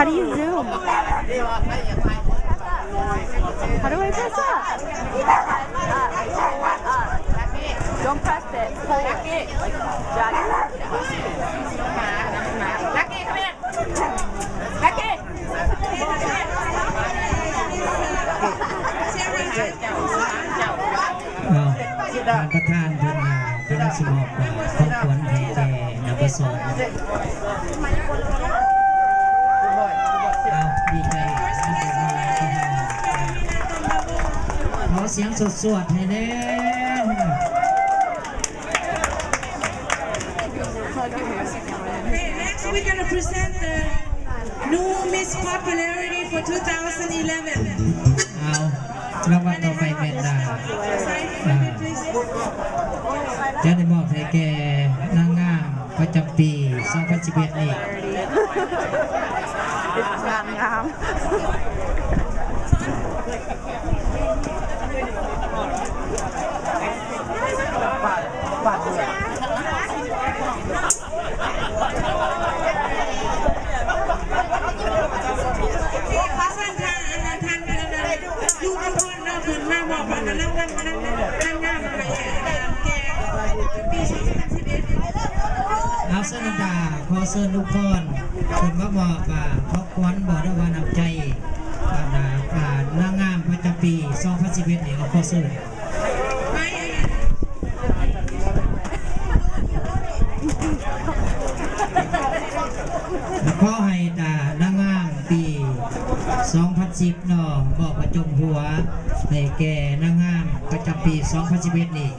How do you zoom? How do I press that? Don't press it. Hold it. Drag it. Lucky, come here. Lucky. ເອົາ ທ່ານປະທານເພິ່ນ ອ່າ ກຳລັງຊິມອບ ອ່າ ຂອງຂວັນໃຫ້ແກ່ນະປະສອນ. ເອົາ ດີໃຈນຳກັນຫຼາຍໆ ຂອສຽງສວດໆໃຫ້ແດ່. Okay, next we're gonna present the new Miss Popularity for two thousand eleven. ເອົາ ລາງວັນຕໍ່ໄປແມ່ນ ອ່າ ຈະໄດ້ມອບໃຫ້ແກ່ນາງງາມປະຈຳປີສອງພັນສິບເອັດນີ້. ນາງງາມ. ເອົາ ເຊີນ ອາດາ ຂໍເຊີນ ລຸງພອນ ຂຶ້ນມາມອບ ອ່າ ຂອງຂວັນ ບໍ່ ຫຼືວ່ານ້ຳໃຈ ອ່າ ນາງງາມປະຈຳປີສອງພັນສິບເອັດນີ້ ຂໍເຊີນ. ຂໍໃຫ້ ອ່າ ນາງງາມປີສອງພັນສິບເນາະ ມອບກະຈົງຫົວໃຫ້ແກ່ນາງງາມປະຈຳປີສອງພັນສິບເອັດນີ້.